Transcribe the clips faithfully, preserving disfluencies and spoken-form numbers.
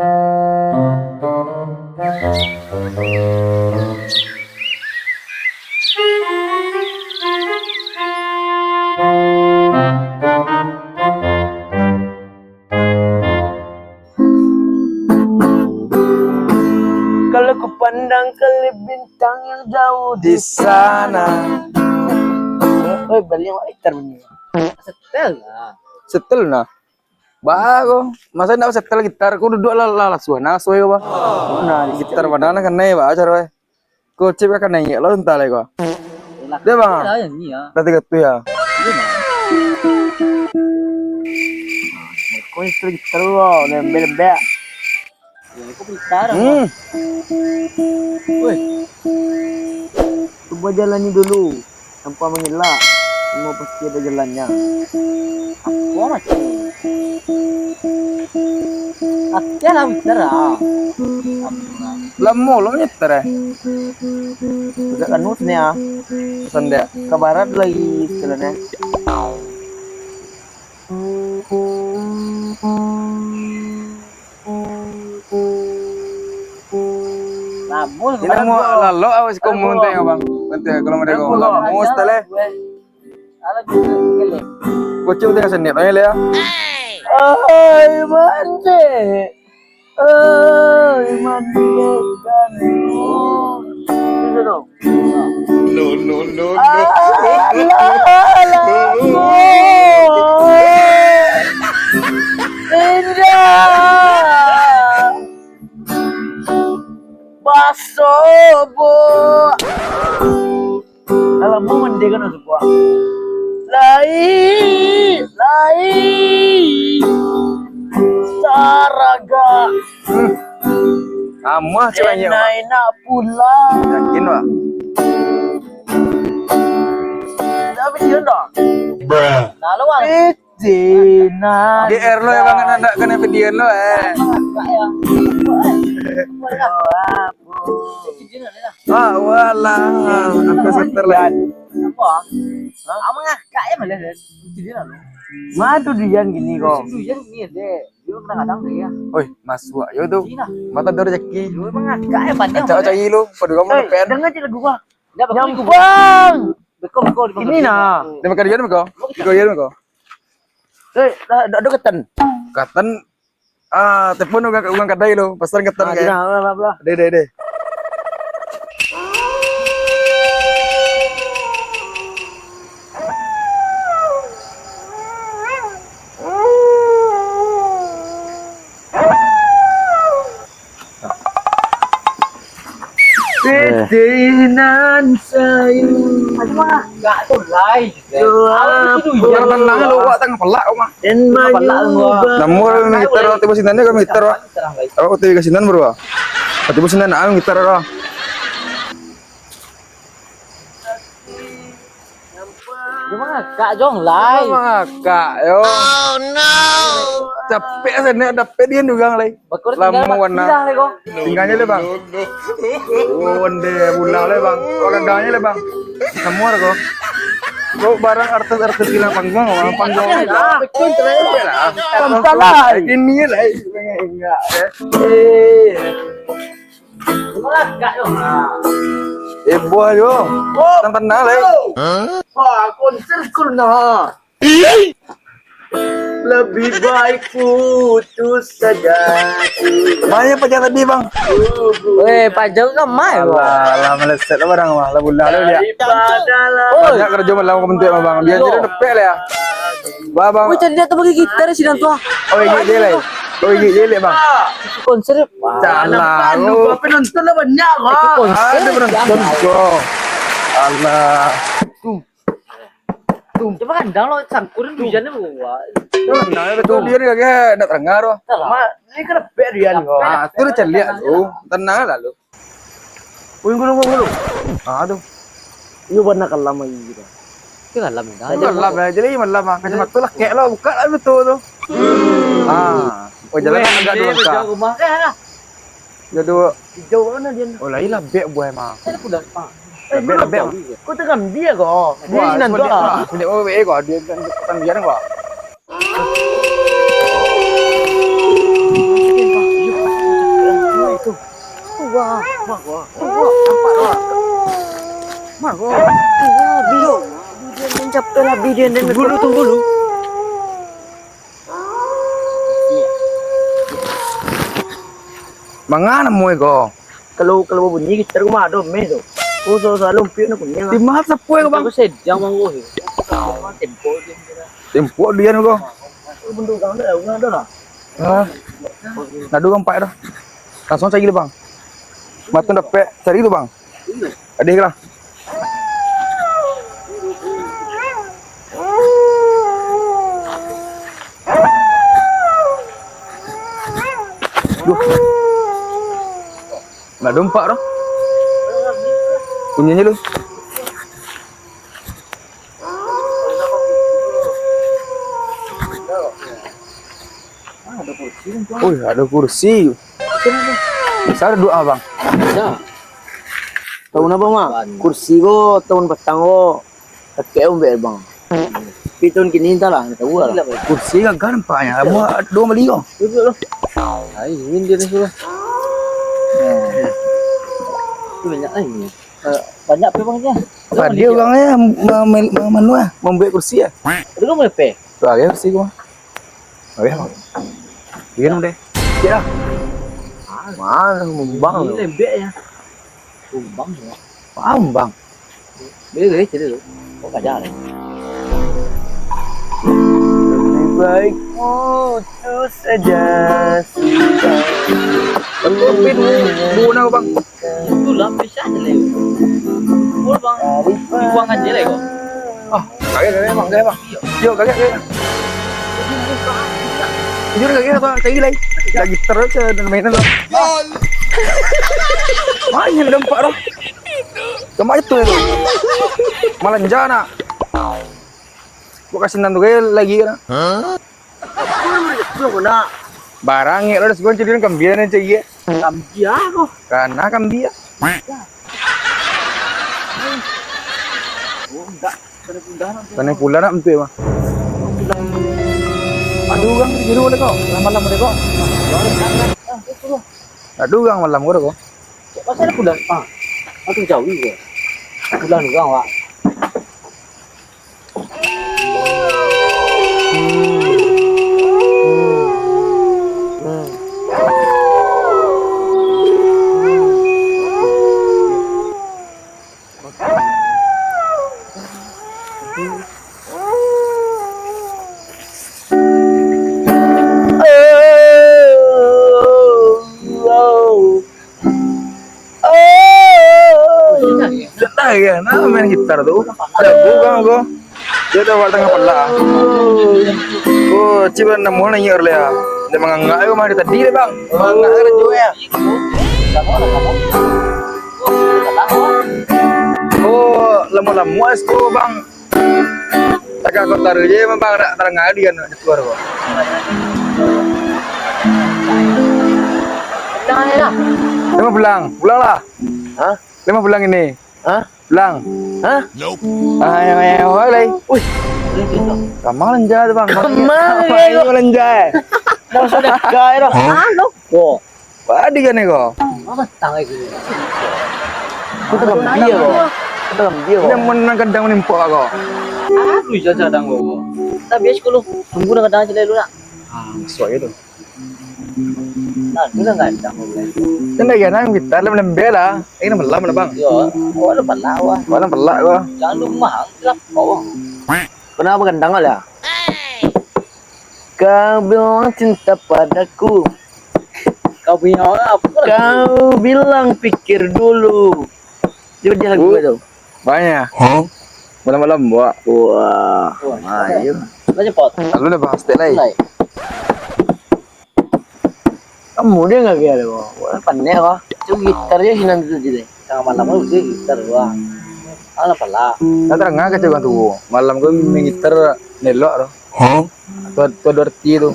Kalau ku pandang ke bintang yang jauh di sana. Oi, baliak awak gitar bunyi. Setel lah. Setel nah. Baru, masa ndak setel gitar, ku duduk lah, lah, lah, suah, nah, suah, bah. Nah, gitar mana nah kanai, bah, ajar, bah. Kocek ka kanai lo, entah lah, kau. Dia, bang. Lah, yang ni, ya. Dah tiga tu, ya. Iya, bang. Kau setel gitar lo, lembek-lembek. Ya, aku penasaran, hmm. Bang. Woi. Cuba jalani dulu, tanpa mengelak. Semua pasti ada jalannya. Apa macam? Latihan lah gitar ah. Lamo lo nyetir eh. Sejak anu sini ah. Pesan dia. Ke barat lagi sekalian eh. Lamun. Ini mau lalok awak si komo teh, bang. Nanti kalau mereka ngomong, mus tele. Alah, gitu, gitu. Kucing tengah senit, ayo, Lea. Ai, mandi. Ai, mandi, kan. Gitu dong. No, no, no, no. Alah, alah, alah. Indah. Baso, bu. Alah, mau mandi kan, asup, Wak? Lai, lai. Saraga. Hmm. Amah ceweknya, Wak. Enak-enak pulang. Yakin, Wak? Tapi dia dah. Bruh. Lalu, Wak. Dinan. G R lo ya, Bang, anak kan yang pedian lo, eh. Ah, walah. Aku seter lah. Apa? Hah? Abang ngakak ya malah, Dan. Madu Dian gini kok. Dian ni deh. Dia kadang-kadang dia. Oi, masuk yo tu. Mata ada rezeki. Dia mengakak ya, banyak. Cari lo, pada kamu. Eh, pen. Dengar je lagu gua. Nyampang. Beko, beko, beko. Ini nah. Dia makan Dian beko. Beko Dian beko. Eh, dah, dah, dah ketan. Ketan, ah, telepon urang, urang kadai lo, pasan ketan. Ah, ke? Dah, dah, dah, dah. Deh, deh, deh. Piti nan sayu. Aduh, mah. Gak tu, lai. Yo, aku tu tenang lo, awak tangah pelak, Mak. Dan manyumbang. Namun, gitar, tiba sinan ni, kami gitar, Mak. Awak tiba sinan, bro. Tiba sinan, ah, gitar, bro. Dia mangakak, Jong, lai. Dia mangakak, yo. Oh, no. Capek sanak dapek dia urang, lai. Lamo warna. Tinggalnyo, lai, Bang. Oh, onde bulan, lai, Bang. Oh, gagangnya, lai, Bang. Semua, ko. Ko barang artis-artis bilang panggung, orang panggung. Ah, betul, lai. Salah. Ini, lai. Enggak, ya. Eh. Eh, buah yo. Oh. Tenang, tenang, lai. Hah? Wah, konser kurna. Lebih baik putus saja. Banyak pajar tadi, Bang. Weh, pajar kan mai, Bang. Alah, alah, meleset lah barang, Bang. Lah bulan lah, lihat. Daripada lah. Oi. Banyak kerja malam kau bentuk, Bang. Biar jadi depek lah, ya. Wah, Bang. Wih, cari dia tu bagi gitar sih, dan tu, ah. Oh, ini dia, lai. Oh, ini dia, lai, Bang. Konser. Salah. Anak penonton lah banyak, Bang. Konser. Ada penonton, Bang. Alah. Tuh. Tuh. Coba kandang lo, sangkur tu hujan ni, Bang. Nah, betul dia ni kagak nak terengah tu. Salah. Mak, ni kena pek dia ni, Bang. Ah, tu dah celiak tu. Tenang lah lu. Wih, gulung, gulung, gulung. Ah, tu. Iyo, warna kelam lagi gitu. Itu kelam ya, dah. Kelam ya, jadi malam ah. Kacamata lah, kek lah, buka lah betul tu. Ah, oh, jalan agak dulu, Kak. Rumah kan, ah. Jadi, hijau mana dia? Oh, lah, ilah bek buah emang. Saya dah pulang, Pak. Eh, bek, bek. Kau tengah dia kau. Wah, dia nanti sebelah, ah. Sebelah, oh, eh, kau dia kan, kan dia kau. Mah gua. Mah gua. Mah gua. Tunggu dulu, tunggu dulu. Manga namuah ko? Kalau, kalau babunyi gitar ko mah ado meh tu. Oh, so, selalu umpiuk nak kuning. Di mana sapu ko, Bang? Aku sedang, Bang, ko. Tempo dia. Tempo dia ko. Bendung gang dah, gang dah lah. Ah. Nado gampak dah. Langsung cari lah, Bang. Matun dapek, cari tu, Bang. Adih lah. Duh. Nak dompak tu. Bunyinya lu. Oi, ada kursi. Bisa ada doa, Bang? Bisa. Tahun apa, Bang? Kursi ko tahun patang ko kakek umbek, Bang. Tapi tahun kini entahlah, ndak tahu lah. Kursi gagah nampaknya. Kamu dua beli ko? Duduk lah. Ai, ini dia dah suruh. Banyak lah ini. Eh, banyak apa, Bang, nya? Tadi orangnya ma-, ma-, ma-, manu ah, mambuek kursi ah. Ada kamu lepe? Tu aja kursi gua. Oke, Bang. Iya, deh. Iya. Mana mumbang tu? Ini lembek ya. Mumbang ya. Mumbang. Dia, dia, dia, dia. Kok kacau ni? Lebih baik putus saja sudah. Betul, Pin. Bu, bu, nak, Bang. Itulah, bisa aja lah. Full, Bang. Buang aja lah, kok. Ah, kagak, kagak, Bang, kagak, Bang. Yo, kagak, kagak. Jujur, kagak, Bang. Cari lagi. Lagi terus, eh, dengan mainan, Bang. Main ada empat, Bang. Cuma itu, itu. Malah jana. Gua kasih enam tu, kayak lagi, kan. Barang ya, lo dah sebulan jadi kambia nih, cek, iya. Kambia ko. Karena kambia. Oh, enggak. Kena pindah nak. Kena pulang nak, empe, mah. Aduh, urang di jero deh, kok. Malam-malam deh, kok. Aduh, urang malam ko deh, kok. Masa ada pulang? Ah, aku jauh juga. Pulang juga, Wak. Oh, senang ya, nah main gitar tu. Ada bugang ko. Dia dah buat tengah pelak. Oh, ciba namo nanya le ya. Dia mangangak ko mah dari tadi deh, Bang. Mangangak kerja ya. Oh, lamo-lamo es ko, Bang. Tagak kau taruh je, Bang, nak tarang adi kan nak jatuh ko. Pulang aja lah. Dia mau pulang, pulanglah. Hah? Dia mau pulang ini. Hah? Pulang. Hah? Ah, yang, yang, yang, yang, yang. Wih. Kamar lenja tu, Bang. Kamar, kamar ya, lenja. Dah sudah kaya dah. Hah? Halo. Wah. Padi kan ko? Apa tang lagi? Kau tak gambia ko. Kau tak gambia ko. Yang mana kadang menimpa ko. Aduh, jaja dang ko. Tak biasa ko lu. Tunggu dah kadang aja dulu nak. Ah, masuk aja tu. Nah, tu dah kadang ko. Kan dah kadang kita lah melembek lah. Ini malam lah, Bang. Yo, kau ada pelak wah. Kau ada pelak ko. Jangan lu mahal lah kau. Kenapa kadang lah? Kau bilang cinta padaku. Kau punya orang apa? Kau bilang pikir dulu. Dia dia lagu tu. Banyak. Hah? Malam-malam buat. Wah. Ayo. Lah cepat. Lalu dah bahas tek lai. Lai. Kamu dia nggak kira tu. Wah, pandai apa? Tu gitar je sinan tu je. Tengah malam tu dia gitar tu. Alah pala. Tak terang ke cakap tu. Malam tu main gitar nelok tu. Hah? Tu, tu ada arti tu.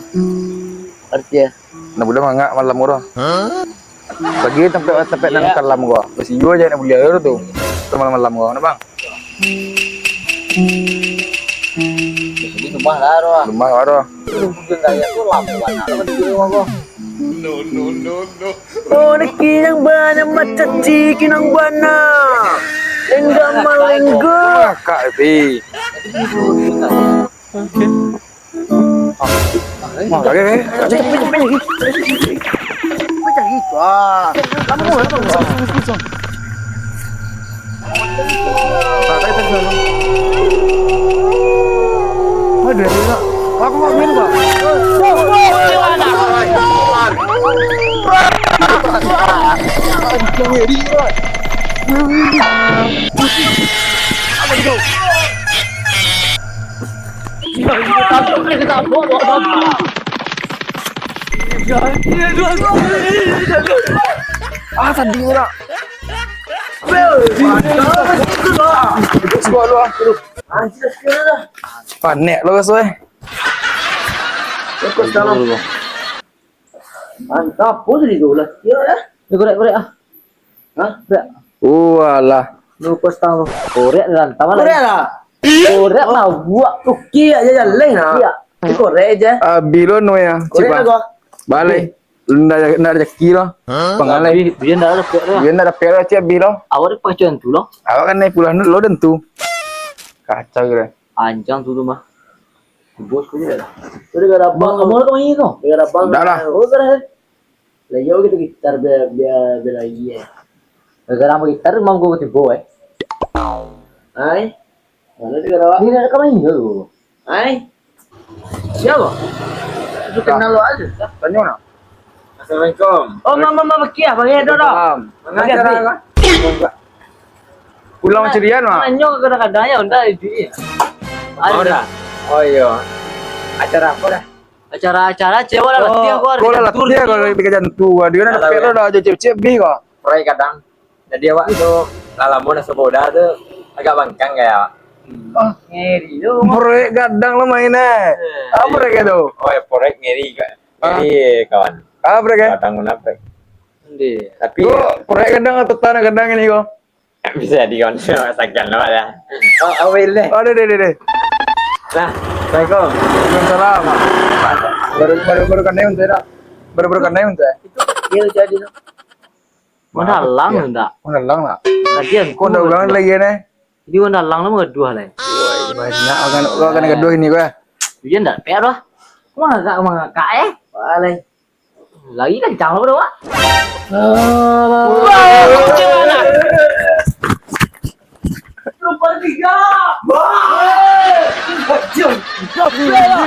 Arti ya? Nak buliah mangak malam ko. Hah? Bagi tampek, tampek nan kalam ko. Basi juo je nak buliah tu. Tu malam-malam ko, nak, Bang? Di rumah lah tu. Rumah lah tu. Mungkin gaya tu lama banyak lah di rumah ko. Oh, rezeki nan bana, macaci ki nan bana. Lengga malengga. Kakak, Bi. Oke. Wah, oke, oke. Cepat, cepat, cepat lagi. Cepat lagi. Wah, lama, lama. Ada, ada. Aku mau main, Bang. Ah, tadi ora. Panek lo, guys, weh. Mantap, pun tadi tu lah. Yo, ya. Yo, korek, korek, ah. Hah? Korek. Walah. Lu kos tahu. Korek dalam taman. Korek lah. Korek lah, buak. Oke, aja jalan lah. Iya. Korek aja. Abih lo no ya, Korek Cipang. Lah, gua. Balik. Lu ndak, ndak rezeki lo. Hah? Pangalai. Abih, dia ndak ada korek lah. Dia ndak ada korek, Cip, abih lo. Awak dia pakai macam tu lo. Awak kan naik pulang dulu, lo dan tu. Kacau gitu. Anjang tu, tu mah. Bos ko je dah. Tu dia garabang. Abang, abang tu main ko? Dia garabang. Dah lah. Oh, dah. Lah, yo gitu gitar biar, biar, biar lagi, eh. Gara-gara main gitar, mam ko tibo, eh. Ai. Mana dia garabang? Ni nak ka main tu. Ai. Siapa? Tu kenal lo aja. Tanyo nak. Assalamualaikum. Oh, mama, mama kia, bagi doh. Salam. Manga acara ko? Pulang cerian, Mak. Nanyo kadang-kadang ya, onda di. Oh, dah. Oh, iyo. Acara apo dah? Acara-acara cewek lah, latihan ko, ko lah latihan ko, di kajantu ko. Dia nak pek lo dah, cewek-cewek bih ko. Proyek kadang. Jadi awak tu, lah lamo nak saboda tu, agak bangkang kayak awak. Oh, ngeri tu. Proyek gadang lo main, eh. Apa proyek tu? Oh, ya, proyek ngeri, Kak. Ngeri, kawan. Apa proyek, eh? Gadang mana proyek? Tapi ko proyek gadang atau tanah gadang ini ko? Bisa di kawan, sakan lo lah. Oh, awal deh. Aduh, deh, deh, deh. Nah, assalamualaikum. Waalaikumsalam. Baru, baru, baru kanai untuk tak? Baru, baru kanai untuk, eh? Itu kecil jadi tu. Mandalang ndak? Mandalang ndak? Lagian ko ndak ulangan lagi, neh. Jadi mandalang lah manggaduah lah. Banyak akan, akan gaduah ini ko, eh. Iya ndak, pek dah. Mangakak, mangakak, eh. Wah, lai. Lagi kencang apa dah, Wak? Nomor tiga. Wah. Jom. Jom. Jom.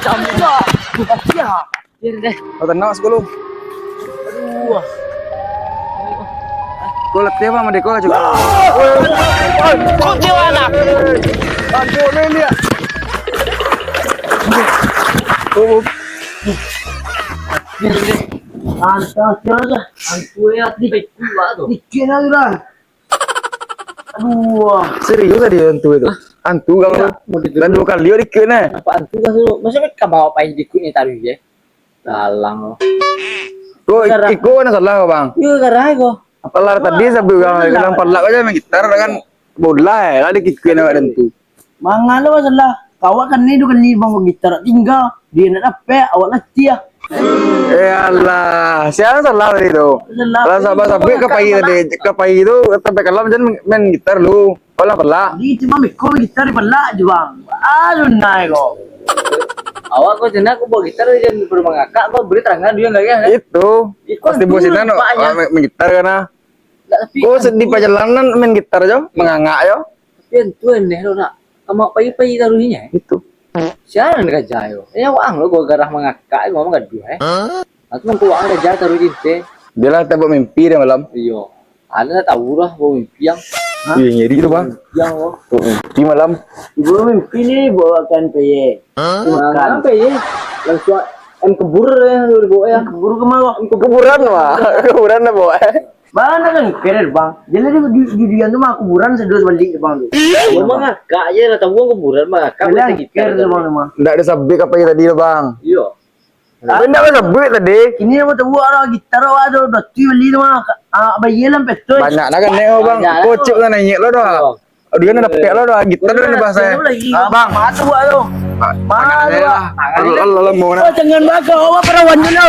Jom. Jom. Jom. Biar deh. Oh, tenang, sepuluh. Aduh. Kau letih apa, Madeko, juga? Kuntilanak. Aduh, ini dia. Oh. Biar deh. Antang, antang, antang. Antang, ya, di baik pula tu. Dikit lagi dah. Aduh. Serius tadi hantu itu? Hah? Hantu kau tu. Iya, mau dituduh. Dan dua kali kau dikit, nah. Apa hantu kau tu? Masa kau bawa pai dikit ni taruh je? Dalang lo. Kau ik-, garah. Iko nak salah kau, Bang. Iyo, garah kau. Salah tadi sabuik urang, salah. Dalam palak aja main gitar kan bola, eh, lah dikikuin awak dan tu. Mangano masalah? Awak kan ni dua kali bang gitar tingga, dia nak dapek, awak latiah. Eh, alah, siapa salah tadi tu? Salah. Alah, sabar-sabar, ka pai tadi, ka pai tu, sampai kalam, jangan main gitar lu. Alah, palak. Jadi, cuma miko gitar di palak je, Bang. Ah, lunai kau. Awak kau jenak, kau bawa gitar, jangan perlu mangakak, kau beri terangan dia lagi, eh? Itu. Iko pasti tu bos Inan, nampak aja. Main, main gitar kan, ah? Ndak, tapi kau kan sedih tu pajalanan main gitar jo, mangangak jo. Tapi kan tu aneh tu, nak. Kamu pai-pai taruhnya, eh? Itu. Siapa nak kerja yo? Eh, awak ang lo, gua garah mangakak, gua manggaduh, eh. Hah? Aku mangko awak ang kerja taruh cinta. Dia lah tak buat mimpi dia malam. Iyo. Ada tak tahu lah, gua mimpi yang. Hah? Ih, ngeri tu, Bang. Mimpi yang, gua. Heeh. Di malam. Gua mimpi ni, bawa kan peye. Hah? Makan. Makan peye. Langsung em kebur ya, lu dibawa ya. Em kebur ke mana? Kuburan, Bang. Kuburan dah bawa. Bang, nak kan keren, Bang. Jadi di, di, di dia tu mah kuburan seduo sebalik, Bang, tu. Gua mangakak je lah, tahu kuburan mangakak. Jelas keren, Bang, tu mah. Ndak ada sabik apa yang tadi tu, Bang. Iyo. Tapi ndak ada sabik tadi. Ini yang tahu ada gitar, ada doti beli tu mah. Ah, bayar lah, betul. Banyak nak kan, Bang. Banyak lah. Kocok kan naik lo dah. Iyo. Aduh, kan ada pek lo dah. Gitar dah bahasa. Lagi. Ah, Bang. Matu, Bang, tu. Malu, ah. Alah, alah, alah, mau Oh, nak. jangan bakal awak perawan dulu.